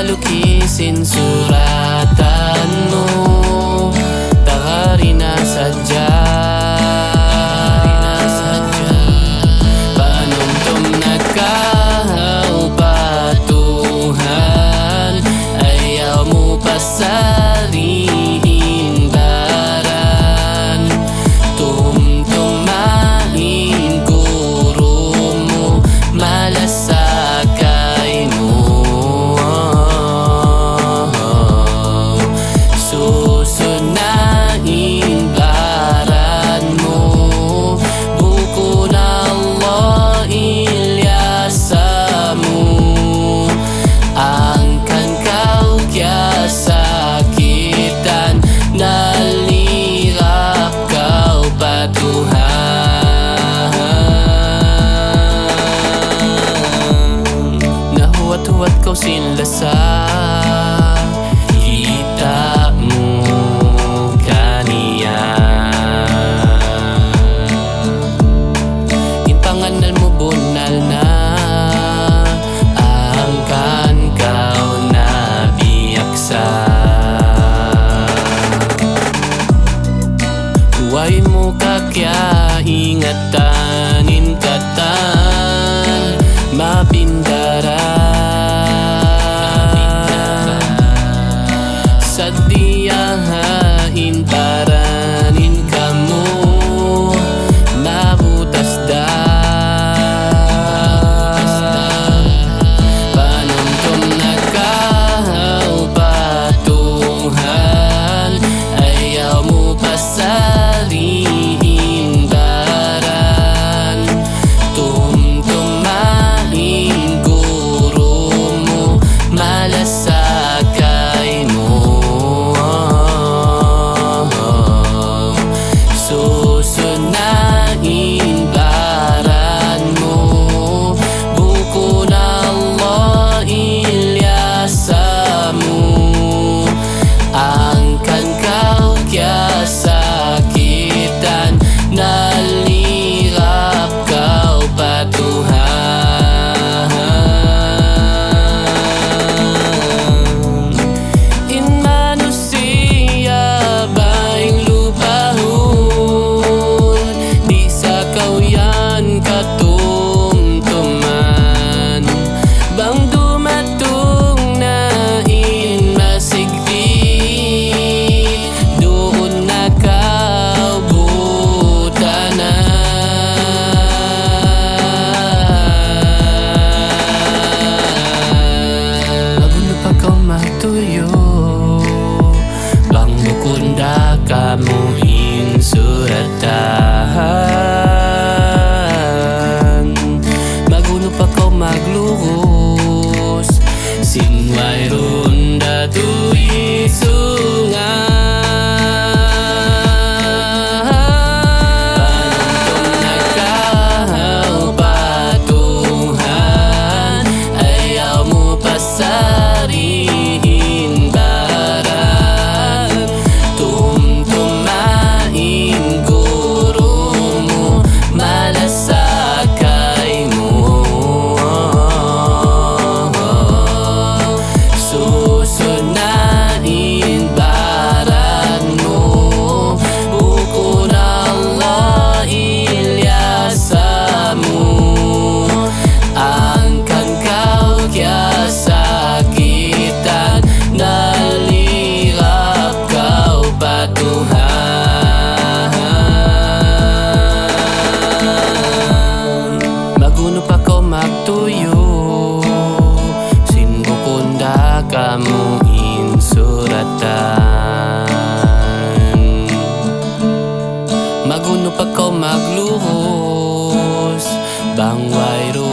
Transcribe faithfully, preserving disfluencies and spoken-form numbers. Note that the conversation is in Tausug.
Lukis in suratan mu, tagari na sadja. Panumtum na kaw pa Tuhan, ayaw mu pasali in baran. Tumtuma in guru mu, malasa kaymu. Susuna in baran mu, bukun Allah in liyasa mu. Hangkan kaw kiyasakitan, nalirap kaw pa Tuhan. Nahuwat-huwat kaw sin lasa, kita' mu kaniya. In pangannal mu bunnal na, hangkan kaw na biyaksa. Way mu kakiyaingatan in katan mapindaran. Sadiya ha in baran in kamu mabutas da. Panumtum na kaw pa Tuhan, ayaw mu pasali in baran. Tumtuma in guru mu, malasa kaymu. Susuna in baran mu, bukun Allah in liyasa mu. Hangkan kaw kiyasakitan, nalirap kaw pa Tuhan. In manusiya' bang lupahun, di' sa kaw yan katumtuman. Bang dumatung na in masigpit, duun na kaw butana. Magunu pa kaw magtuyu', bang bukun da kamu in suratan. Magunu pa kaw maglugus, sin wayruun da tuud sungan. Panumtum na kaw pa Tuhan, ayaw mu pasali in baran. Tumtuma in guru mu, malasa kaymu. Susuna in baran mu, bukun Allah in liyasa mu. Hangkan kaw kiyasakitan, nalirap kaw pa Tuhan. Magunu pa kaw magtuyu', sin bukun da kamu in suratan. Magunu pa kaw maglugus, bang wayruun